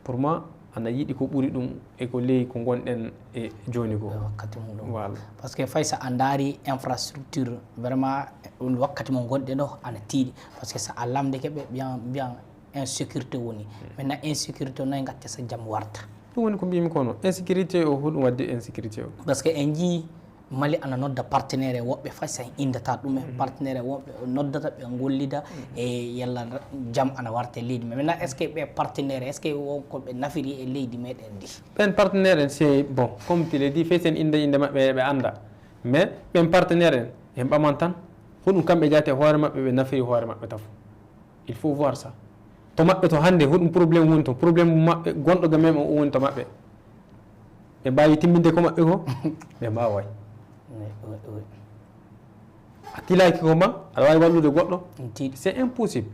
pour moi, ana yiɗi ko ɓuri ɗum e ko ley ko ngonɗen e jooni ko. E wakkati muɗum. Voilà. Parce que fay so a ndaari infrastructure, vraiment, ɗum wakkati mo ngonɗen o ana tiiɗi. Parce que so a lamndike ɓe, mbiyan, mbiyan insécurité woni. Maintenant, insécurité noy ngatte so jam warta? Ɗum woni ko mbiymi ko non. Insécurité o, hoɗum waddi insécurité o? Parce que en njii Mali ana nodda partenaire e woɓɓe, fay so en inndata ɗum en, partenaire e woɓɓe o noddata, ɓe ngollida e yalla jam ana warta e leydi. Mais maintenant, est-ce que ɓe partenaire, est-ce que won ko ɓe nafiri e leydi meɗen ndi? Ɓen partenaire en, c'est bon, comme tu le dis, fay so en innda innde maɓɓe, ɓe annda. Mais ɓen partenaire en, en ɓaman tan, hoɗum kamɓe jaati e hoore maɓɓe, ɓe nafiri hoore maɓɓe tafo. Il faut voir ça. To maɓɓe to hannde, hoɗum problème woni to? Problème maɓɓe gonɗo ga même o woni to maɓɓe. Ɓe mbaawi timminde ko maɓɓe ko? Ɓe mbaaway. A tilaaki ko ma, aɗa waawi wallude goɗɗo? C'est impossible.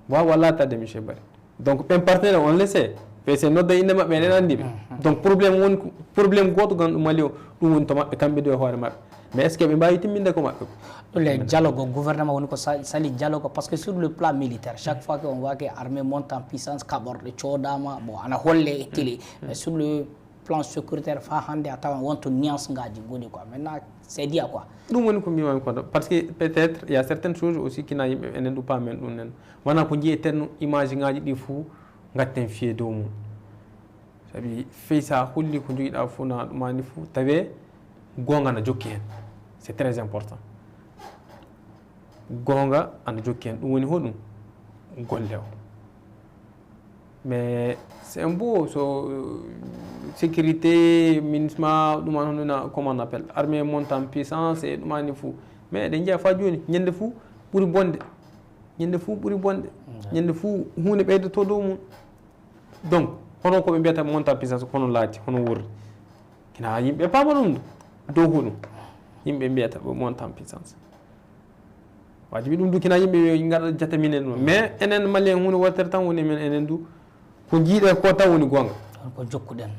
Waawa laataade, monsieur Barry. Donc, ɓen partenaire, on le sait. Ɓe se nodda innde maɓɓe, eɗen anndi ɓe. Donc, problème woni ko, problème gooto ganduɗo Mali o, ɗum woni to maɓɓe, kamɓe du e hoore maɓɓe. Mais est-ce que ɓe mbaawi timminde ko maɓɓe ko? Ɗum le dialogue, gouvernement woni ko sa-, sali dialogue, parce que sur le plan militaire, chaque fois que on voit que armée monte en puissance, kaɓorɗe coodama, bon, ana holle e télé. Mais sur le plan sécuritaire, fa hannde a tawan wonto nuance ngaji ngoni quoi. Maintenant, c'est dit à quoi? Ɗum woni ko mbimami ko ɗo. Parce que peut-être, il y a certaines choses aussi kina yimɓe enen du paamen ɗum nen. Wona ko jiyeten image ngaji ɗi fou, gatten fiye dow mum. Sabi fey sa holli ko jogiɗa fou na ɗumani fou, tawe gonga na jokki hen. C'est très important. Gonga ana jokki hen. Ɗum woni hoɗum? Golle o. Mais c'est un beau, so, euh, sécurité, MINUSMA, ɗum an hono na, comment on appelle, armée monte en puissance e ɗum ani fou. Mais eɗen jeeya fa joni, ñande fou ɓuri bonde. Ñande fou ɓuri bonde. Ñande fou hunde ɓeydoto dow mum. Donc, hono ko ɓe mbiyata monte en puissance, hono laati, hono wurri. Kina yimɓe paama ɗum dow huɗum. Yimɓe mbiyata ɓe monte en puissance. Wajibi ɗum du kina yimɓe yo ngaɗa jata minen ɗum. Mais enen Malien hunde wootere tan woni men enen du. Ko jiiɗe ko tan woni gonga. Ko jokkuɗen.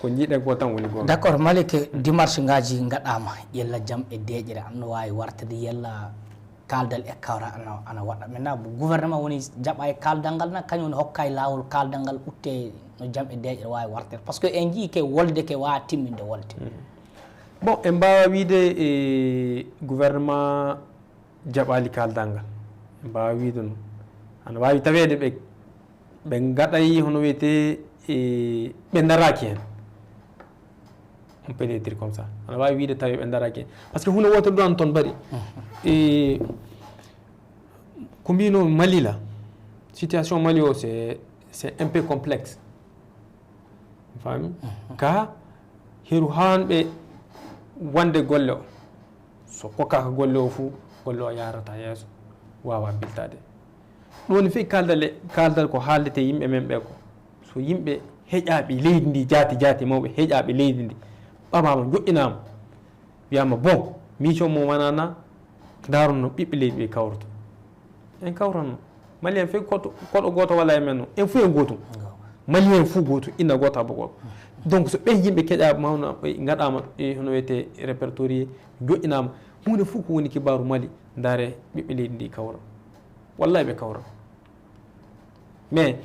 Ko jiiɗe ko tan woni gonga. D'accord, Malick, démarche ngaji ngaɗama, yalla jam e deƴere an no wawi wartede, yalla kaldal e kawra ana, ana waɗa. Maintenant, gouvernement woni jaɓa e kaldal ngal na, kañum woni hokka e lawol kaldal ngal utte no jam e deƴere wawi wartede. Parce que en jii ke wolde ke wawa timminde wolde. Bon, en mbawa wiide e gouvernement jaɓali kaldal ngal. En mbawa wiide noon. Ana wawi taweede ɓe, ɓe ngaɗay hono wiyete, e, ɓe daraki hen. On peut le dire comme ça. Ana wawi wiide tawi ɓe daraki hen. Parce que hunde wotere ɗo an toon mbaɗi. E, ko mbino Mali la, situation Mali o, c'est, c'est un peu complexe. Faami? Ka heru haanɓe wonde golle o. So kokkaaka golle o fuu, golle o yaarata yeeso, waawa biltaade. Ɗum woni fii kaaldal e, kaaldal ko haaldete yimɓe men ɓe ko. So yimɓe heƴaaɓe leydi ndi, jaati jaati mawɓe heƴaaɓe leydi ndi, ɓamaama, joɗɗinaama, wiyaama, bon, miijo mo wonana, ndaaron no ɓiɓɓe leydi ɓe kawrata. En kawranno. Malien fii koto, koɗo gooto walaa e men o. En fuu en gootum. Malien fuu gootum, inna gooto, abba gooto. Donc, so ɓen yimɓe keƴaama, mawna, ɓe ngaɗaama, e, hono wiyetee, répertorié, joɗɗinaama, huunde fuu ko woni kibaaru Mali, ndaare ɓiɓɓe leydi ndi kawra. Wallahi ɓe kawra. Mais,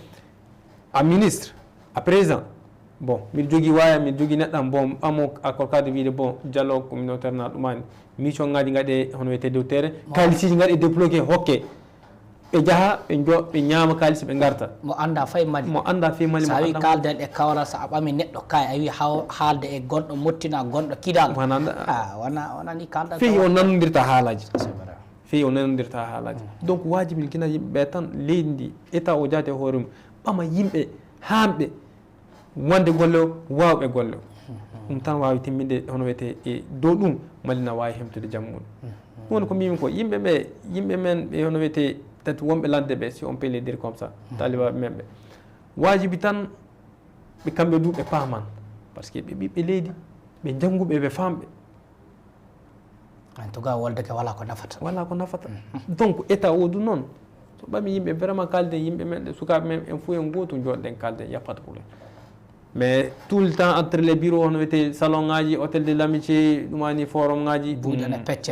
a ministre, a président, bon, miɗo jogii waaya, miɗo jogii neɗɗo am, bon, amo a korkaade wiide, bon, dialogue communautaire na ɗumani. Mission ngaji ngaɗe, hono wiyetee, dow terrain. Mo- Kaalisiiji ngaɗe débloqué, hokke. Ɓe njaha, ɓe njo-, ɓe ñaama kaalis, ɓe ngarta. Mo annda fay Mali. Mo annda fii Mali, Sa mo wi annda kaalden e kawral, sa a ɓami neɗɗo kaay, a wi haw-, haalde e gonɗo Mottina, gonɗo Kidal. Wonanda- Ah, wona, wona ni kaalden fii kawral. O nanondirta haalaaji. C'est vrai. Fii o nanondirta haalaaji. Donc, waajibi gila yimɓe ɓe tan, leydi ndi, état o jaati e hoore mum, ɓama yimɓe haanɓe wonde golle o, waawɓe golle o. Ɗum tan waawi timminde, hono wiyetee, e dow ɗum, Mali na waawi hemtude jam mum. Ɗum woni ko mbiymi ko, yimɓe ɓe, yimɓe men ɓe, hono wiyetee, tati wonɓe ladde ɓe, si on peut le dire comme ça, taalibaaɓe men ɓe. Waajibi tan ɓe kamɓe du ɓe paaman. Parce que ɓe ɓiɓɓe leydi, ɓe jannguɓe, ɓe faamɓe. En tout cas, wolde ke wala ko nafata. Wala ko nafata. Donc, état o du noon. So ɓami yimɓe, vraiment, kaalden yimɓe men, ɗe sukaaɓe men, en fuu en gootu, jooɗɗen kaalden, y a pas de problème. Mais tout le temps, entre les bureaux, hono wiyetee, salon ngaji, hôtel de l'amitié, ɗumani forum ngaji. Buuɗi na pecce.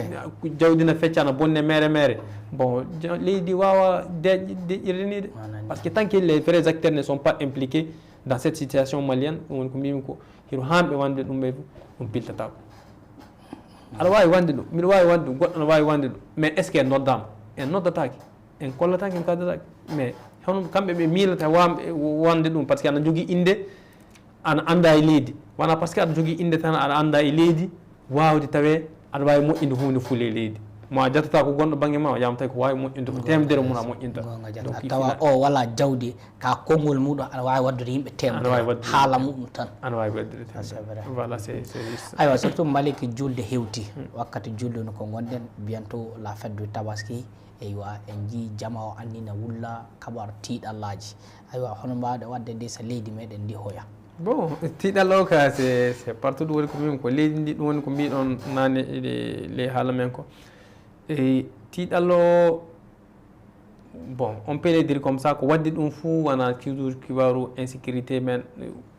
Jawdi na fecca, na bonne mere mere. Bon, ja-, leydi waawa de-, deƴƴirde ni de. Parce que tant que les vrais acteurs ne sont pas impliqués dans cette situation malienne, ɗum woni ko mbiymi ko, hiro haanɓe wonde ɗum ɓe fof, ɗum piltataako. Aɗa waawi wonde ɗum, miɗo waawi wonde ɗum, goɗɗo no waawi wonde ɗum. Mais est-ce que en noddaama? En noddataake. En kollataake, en kaaldataake. Mais hono kamɓe ɓe miilata wamɓe wonde ɗum, parce que aɗa jogii innde, aɗa annda e leydi. Wona parce que aɗa jogii innde tan, aɗa annda e leydi, waawde tawee aɗa waawi moƴƴinde huunde fuu ley leydi. Mo a jatata ko gonɗo bannge ma, o yamtay ko waawi moƴƴinde ko teemedere mum a moƴƴinta. Goonga jatta. Donc, tawa o wala jawdi, ka konngol muɗum aɗa waawi waddude yimɓe teemedere. Aɗa waawi waddude haala muɗum tan. Aɗa waawi waddude tan. Ah, c'est vrai. Voilà, c'est, c'est juste. Aywa, surtout Mali ko julde hewti. Wakkati julde no ko ngonɗen, bientôt la fête du Tabaski. Eywa, en njii jama o anni na wulla kaɓar tiiɗallaaji. Aywa, hono mbaawɗe waɗde nde so leydi meɗen ndi hoya? Bon, tiiɗalla o ka, c'est, c'est partout, ɗum woni ko mbiymi ko leydi ndi, ɗum woni ko mbiɗon naane, e, ley haala men ko. E, tiiɗalla o, bon, on peut le dire comme ça, ko waɗde ɗum fuu wona toujours kibaaru insécurité men,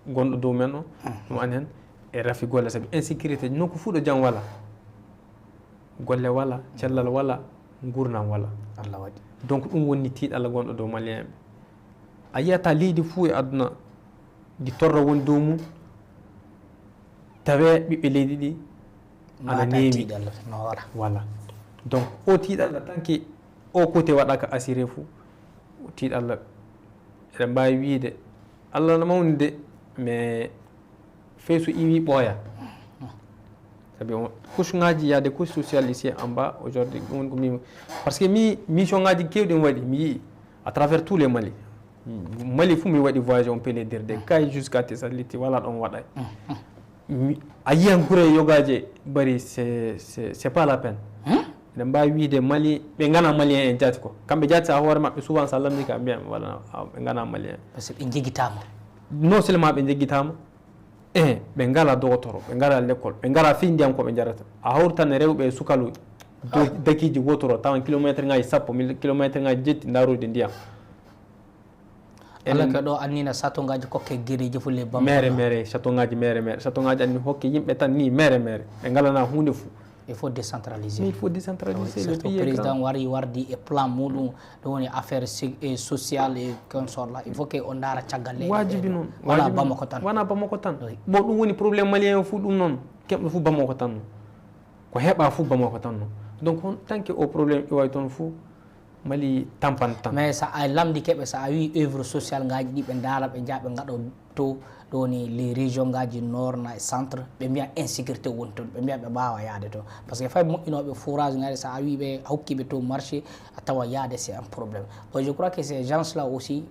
gonɗo dow men o, ɗum anen, e rafi golle, sabi insécurité, nokku fuu ɗo jam wala. Golle wala, cellal wala, nguurndam wala. Allah waɗi. Donc, ɗum woni tiiɗalla gonɗo dow Malien ɓe. A yiyata leydi fuu e aduna ndi torra woni dow mum, tawee ɓiɓɓe leydi ɗi ana neemi. Tiiɗalla no wara. Voilà. Donc, o tiiɗalla, tant que o côté waɗaaka assuré fuu, o tiiɗalla, eɗen mbaawi wiyde, Allah no mawni de, mais fey so iwi ɓooya. Sabi on couche ngaji, il y a des couches sociales ici en bas aujourd'hui, ɗum woni ko mi, parce que mi mission ngaji kewɗi mi waɗi, mi yii à travers tous les Mali. Mali fuu mi waɗi voyage, on peut le dire, de Kayes jusqu'à Tessaliti, wala ɗon waɗay. Mi, a yiyan gure yogaje bari, c'est, c'est, c'est pas la peine. Eɗen mbaawi wiide Mali, ɓe ngana Malien en jaati ko. Kamɓe jaati sa hoore maɓɓe souvent sa lamndike a mbiyan wala, ah, ɓe ngana Malien. Parce que ɓe njegitama. Non seulement ɓe njegitama, e ɓe ngala dogotoro, ɓe ngala l'école, ɓe ngala fii ndiyam ko ɓe njarata. A hawri tan e rewɓe e sukaluuji, do-, dakiji wotoro, tawan kilometre ngaji sappo, mil-, kilometre ngaji jetti ndarude ndiyam. Ala ka ɗo annina château ngaji kokke gereji fuu le Bamako. Mere, mere, château ngaji mere, mere. Château ngaji anni hokke yimɓe tan ni mere, mere. Ɓe ngalana huunde fuu. Il faut décentraliser. Mais il faut décentraliser. Oui, le surtout pays est président grand. Wari wardi e plan muɗum, ɗum woni affaire sé-, e social e consort là. Il faut que on ndaara caggal leyɗe. Wajibi ɗe noon. Wona wajibi Bamako tan. Wona Bamako tan. Oui. Bon, ɗum woni problème malien o fuu ɗum noon. Keɓɗo fuu Bamako tan noon. Ko heɓa fuu Bamako tan noon. Donc, on, tant que o problème iway toon fuu, Mali tampan tan. Mais so a lamndike ɓe, so a wii œuvre sociale ngaji ɗi ɓe ndaara, ɓe njaha ɓe ngaɗo to, ɗo ni les régions ngaji nord na e centre, ɓe mbiya insécurité woni toon, ɓe mbiya ɓe mbaawa yaade toon. Parce que fay moƴƴinooɓe forage ngaji, so a wii ɓe, a hokki ɓe to marché, a tawa yaade c'est un problème. Bon, je crois que ces gens-là aussi,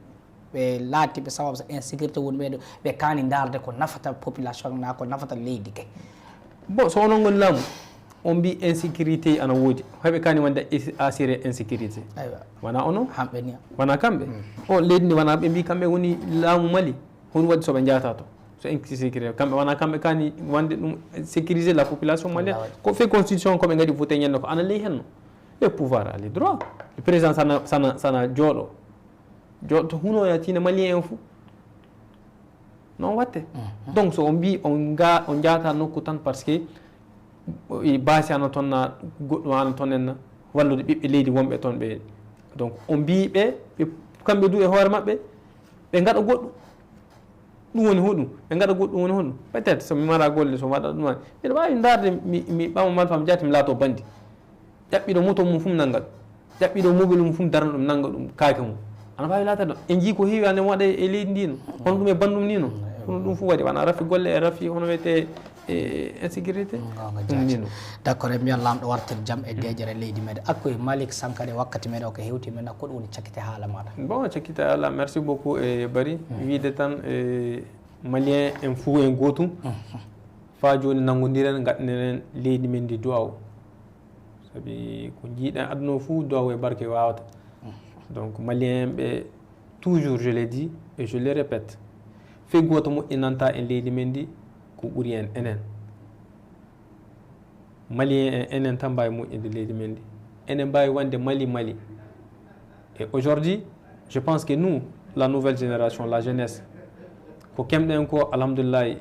Ɓe laati ɓe sababu so insécurité woni ɓeɗo, ɓe kaani ndaarde ko nafata population na ko nafata leydi ke. Bon, so onon ngoni laamu, on mbi insécurité ana woodi, hoyɓe kaani wonde assurer insécurité? Aywa. Wona onon? Hamɓe ni. Wona kamɓe? O leydi ndi wona ɓe mbi kamɓe woni laamu Mali? Hono waɗi soɓe njahata to? So insécurité kamɓe wona kamɓe kaani wonde ɗum sécuriser la population malienne? Ko fait constitution ko ɓe ngaɗi voté ñande ko ana ley henno. Le pouvoir a les droits. Le président sana sana sana jooɗo jooɗo huno ya tina malien en fou. Non watte. Donc so on mbi on ga on jaata nokku tan parce que basi ana toon na, goɗɗum ana toon en na, wallude ɓiɓɓe leydi wonɓe toon ɓe. Donc on mbi ɓe ɓe kamɓe du e hoore maɓɓe ɓe ngaɗa goɗɗum. Ɗum woni hoɗum? Ɓe ngaɗa goɗɗum woni hoɗum? Peut-être so mi mara golle so mi waɗa ɗum, mbiɗa waawi ndaarde mi mi ɓama malfa mi jaati mi laato bandi. Ƴaɓɓiɗo moto mum fum nannga ɗum. Ƴaɓɓiɗo mobile mum fum darna ɗum nannga ɗum kaake mum. Ana waawi laatade ɗon. En njii ko heewi ane waɗa e leydi ndi no, hono ɗum e banndum ni no. Kono ɗum fof waɗi wona rafi golle e rafi hono wiyetee e insécurité. Goonga jaati. D'accord, en mbiyan laamɗo wartir jam e deeƴere leydi meɗen. Akkoy Malick Sankare, wakkati meɗen o ko hewti men, ko ɗum woni cakkite haala maɗa? Bon, cakkite haala, merci beaucoup e Bari. Wiide tan e Malien en fof en gootum. Faa jooni nanngondiren, ngaɗnen leydi men ndi du'aaw. Sabi ko njiiɗen aduna o fof du'aaw e barke waawata. Donc Malien en ɓe toujours je le dis et je le répète, fii gooto moƴƴinanta en leydi men ndi ko ɓuri en enen. Malien en enen tan mbaawi moƴƴinde leydi men ndi. Enen mbaawi wonde Mali Mali. Et aujourd'hui je pense que nous la nouvelle génération, la jeunesse, ko kemɗen ko alhamdulillahi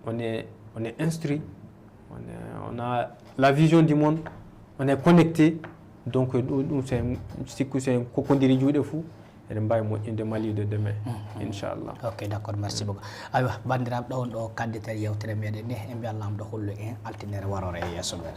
on est on est instruit, on est on a la vision du monde, on est connecté. Donc ɗum ɗum sen sikku sen kokkondiri juuɗe fou eɗen mbaawi moƴƴinde Mali de demain. Inchallah. Ok, d'accord, merci beaucoup. Aywa, banndiraaɓe, ɗo on ɗo kadditen yewtere meɗen nde, en mbiyan laamɗo hollu en altinere warore e yeeso meɗen.